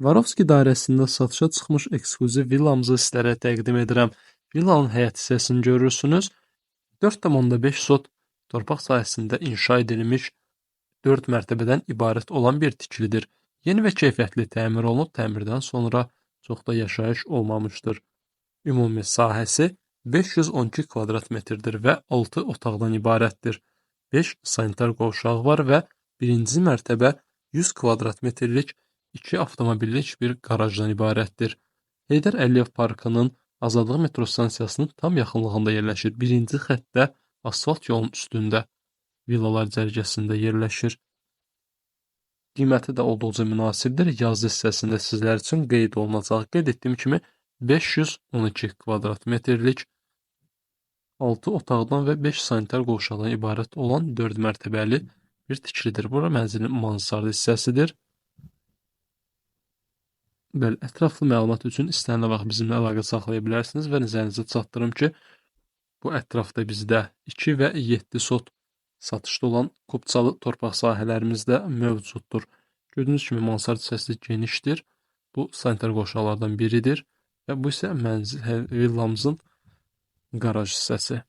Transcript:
Varovski dairəsində satışa çıxmış eksklüziv villamızı sizlərə təqdim edirəm. Villanın həyət hissəsini görürsünüz. 4,5 sot torpaq sahəsində inşa edilmiş 4 mərtəbədən ibarət olan bir tikilidir. Yeni və keyfiyyətli təmir olunub, təmirdən sonra çox da yaşayış olmamışdır. Ümumi sahəsi 512 kvadrat metrdir və 6 otaqdan ibarətdir. 5 sanitar qovşağı var və birinci mərtəbə 100 kvadrat metrlik 2 avtomobillik bir qarajdan ibarətdir. Heydər Əliyev parkının Azadlıq metro stansiyasının tam yaxınlığında yerləşir. Birinci xəttdə asfalt yolun üstündə villalar cərgəsində yerləşir. Qiyməti də olduqca münasibdir. Yazı hissəsində sizlər üçün qeyd olunacaq. Qeyd etdiyim kimi 512 kvadrat metrlik 6 otaqdan və 5 sanitar qovşaqdan ibarət olan 4 mərtəbəli bir tikilidir. Bura mənzilin mansard hissəsidir. Bəli, ətraflı məlumat üçün istənilən vaxt bizimlə əlaqə saxlaya bilərsiniz və nəzərinizə çatdırım ki, bu ətrafda bizdə 2 və 7 sot satışda olan kupçalı torpaq sahələrimiz də mövcuddur. Gördüyünüz kimi mansard hissəsi genişdir. Bu sanitar qovşaqlardan biridir və bu isə mənzil villamızın qaraj hissəsi.